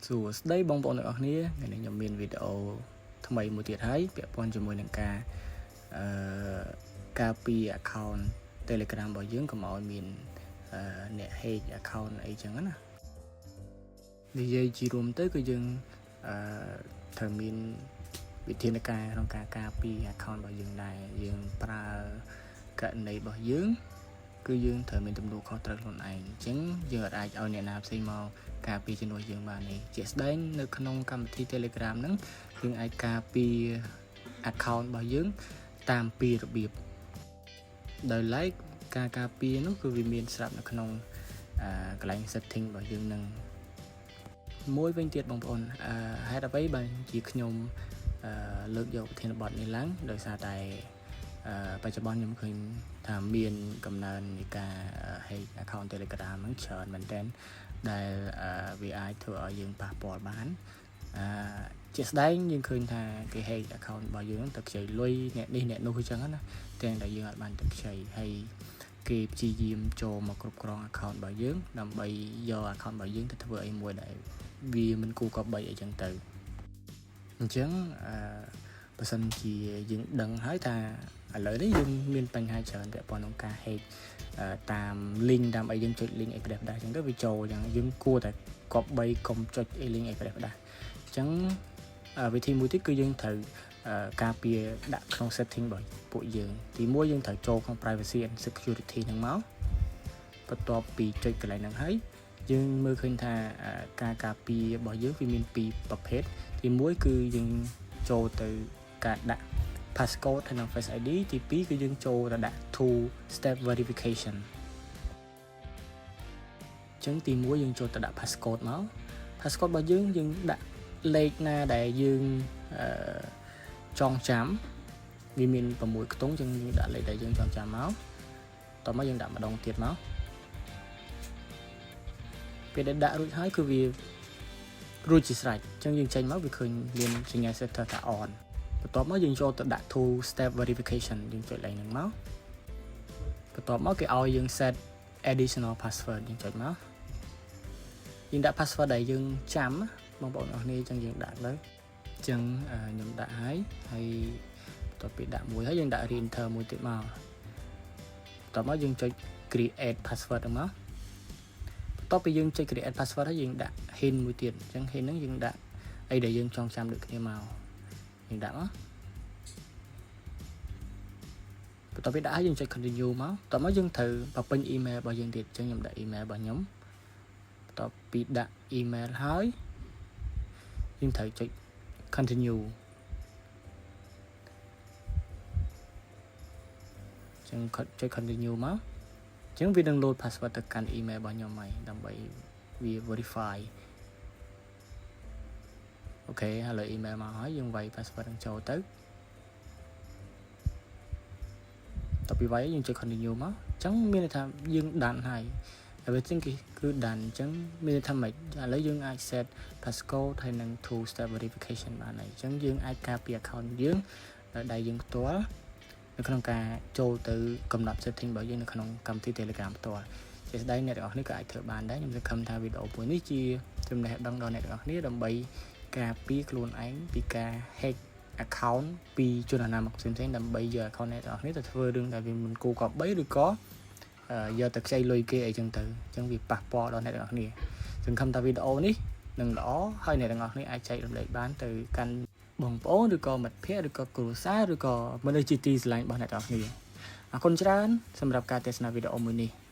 សួស្តីបងប្អូនទាំងអស់គ្នាថ្ងៃនេះខ្ញុំមានវីដេអូថ្មីមួយទៀតហើយពាក់ព័ន្ធជាមួយនឹងការអឺការពារ account Telegram របស់យើងកុំឲ្យមានអឺអ្នក hack account អីចឹងណានិយាយជារួមទៅគឺយើងអឺត្រូវមានវិធានការក្នុងការការពារ account របស់យើងដែរយើងប្រើកណនីរបស់យើង គឺយើងត្រូវមានទំនួលខុសត្រូវខ្លួនឯងអញ្ចឹងយើងអាចឲ្យអ្នកណាផ្សេងមកការពារជំនួសយើងបានទេជាក់ស្ដែងនៅក្នុងកម្មវិធី Telegram ហ្នឹងយើងអាចការពារ account របស់យើងតាមពីររបៀបដោយឡែកការការពារនោះគឺវាមានស្រាប់នៅក្នុងអឺកន្លែង setting របស់យើងនឹងមួយវិញទៀតបងប្អូនអឺហេតុអ្វីបានជាខ្ញុំអឺលើកយកប្រធានបទនេះឡើងដោយសារតែអឺបច្ចុប្បន្នខ្ញុំឃើញថាមានកំណើននៃការ hack account Telegram ហ្នឹងច្រើនមែនទែនដែលវាអាចធ្វើឲ្យយើងប៉ះពាល់បានអឺជាក់ស្ដែងយើងឃើញថាគេ hack account របស់យើងទៅខ្ចីលុយអ្នកនេះអ្នកនោះអញ្ចឹងណាទាំងដែលយើងអត់បានទៅខ្ចីហើយគេព្យាយាមចូលមកគ្រប់គ្រង account របស់យើងដើម្បីយក account របស់យើងទៅធ្វើអីមួយដែលវាមិនគួរគប្បីអីចឹងទៅអញ្ចឹងអឺបើសិនជាយើងដឹងហើយថាឥឡូវនេះយើងមានបញ្ហាច្រើនពាក់ព័ន្ធនឹងការ hack តាម link តាមអីយើងចុច link អីផ្ដេសផ្ដាស់អញ្ចឹងទៅវាចូលអញ្ចឹងយើងគួរតែគប្បីកុំចុចអី link អីផ្ដេសផ្ដាស់អញ្ចឹងវិធីមួយទៀតគឺយើងត្រូវការពារដាក់ក្នុង setting របស់ពួកយើងទីមួយយើងត្រូវចូលក្នុង privacy and security ហ្នឹងមកបន្ទាប់ពីចុចកន្លែងហ្នឹងហើយយើងមើលឃើញថាការការពាររបស់យើងវាមានពីរប្រភេទទីមួយគឺយើងចូលទៅការដាក់ passcode ហើយនិង Face ID ទី2គឺយើងចូលទៅដាក់ two step verification ចឹងទី1យើងចូលទៅដាក់ passcode មក passcode របស់យើងយើងដាក់លេខណាដែលយើងអឺចងចាំវាមាន6ខ្ទង់ចឹងយើងដាក់លេខដែលយើងចងចាំមកតោះមកយើងដាក់ម្ដងទៀតមកពេលដែលដាក់រួចហើយគឺវារួចជាស្រេចអញ្ចឹងយើងចេញមកវាឃើញមានសញ្ញា status ថា on បន្ទាប់មកយើងចូលទៅដាក់ two step verification យើងចុចឡើងហ្នឹងមកបន្ទាប់មកគេឲ្យយើង set additional password យើងចុចមកយើងដាក់ password ដែលយើងចាំបងប្អូនអរគ្នាអញ្ចឹងយើងដាក់ទៅអញ្ចឹងខ្ញុំដាក់ហើយហើយបន្ទាប់ពីដាក់មួយហើយយើងដាក់ re-enter មួយទៀតមកបន្ទាប់មកយើងចុច create password ហ្នឹងមកបន្ទាប់ពីយើងចុច create password ហើយយើងដាក់ hint មួយទៀតអញ្ចឹង hint ហ្នឹងយើងដាក់អីដែលយើងចង់ចាំដូចគ្នាមកយើងដាក់មកបន្ទាប់ពីដាក់ហើយយើងចុច continue មកបន្ទាប់មកយើងត្រូវបំពេញ email របស់យើងទៀតអញ្ចឹងខ្ញុំដាក់ email របស់ខ្ញុំបន្ទាប់ពីដាក់ email ហើយយើងត្រូវចុច continue ចឹងចុច continue មកអញ្ចឹងវានឹង load password ទៅកាន់ email របស់ខ្ញុំហើយដើម្បីវា verify OK ឥឡូវ email មកហើយយើងវាយ password នឹងចូលទៅតពីវាយយើងចុច continue មកអញ្ចឹងមានន័យថាយើង done ហើយ everything គឺគឺ done អញ្ចឹងមានន័យថាម៉េចឥឡូវយើងអាច set passcode ហើយនិង two step verification បានហើយអញ្ចឹងយើងអាចការពារ account យើងដោយដៃយើងផ្ទាល់នៅក្នុងការចូលទៅកំណត់ setting របស់យើងនៅក្នុងកម្មវិធី Telegram ផ្ទាល់ជាស្ដែងអ្នកទាំងអស់គ្នាក៏អាចធ្វើបានដែរខ្ញុំសង្ឃឹមថាវីដេអូមួយនេះជាចំណេះដឹងដល់អ្នកទាំងអស់គ្នាដើម្បីការពារខ្លួនឯងពីការ hack account ពីជនអនាមិកផ្សេងៗដើម្បីយក account អ្នកទាំងអស់គ្នាទៅធ្វើរឿងដែលវាមិនគួរគប្បីឬក៏យកទៅខ្ចីលុយគេអីចឹងទៅអញ្ចឹងវាប៉ះពាល់ដល់អ្នកទាំងអស់គ្នាសង្ឃឹមថាវីដេអូនេះនឹងល្អហើយអ្នកទាំងអស់គ្នាអាចចែករំលែកបានទៅកាន់បងប្អូនឬក៏មិត្តភ័ក្តិឬក៏គ្រួសារឬក៏មនុស្សជាទីស្រឡាញ់របស់អ្នកទាំងអស់គ្នាអរគុណច្រើនសម្រាប់ការទស្សនាវីដេអូមួយនេះ។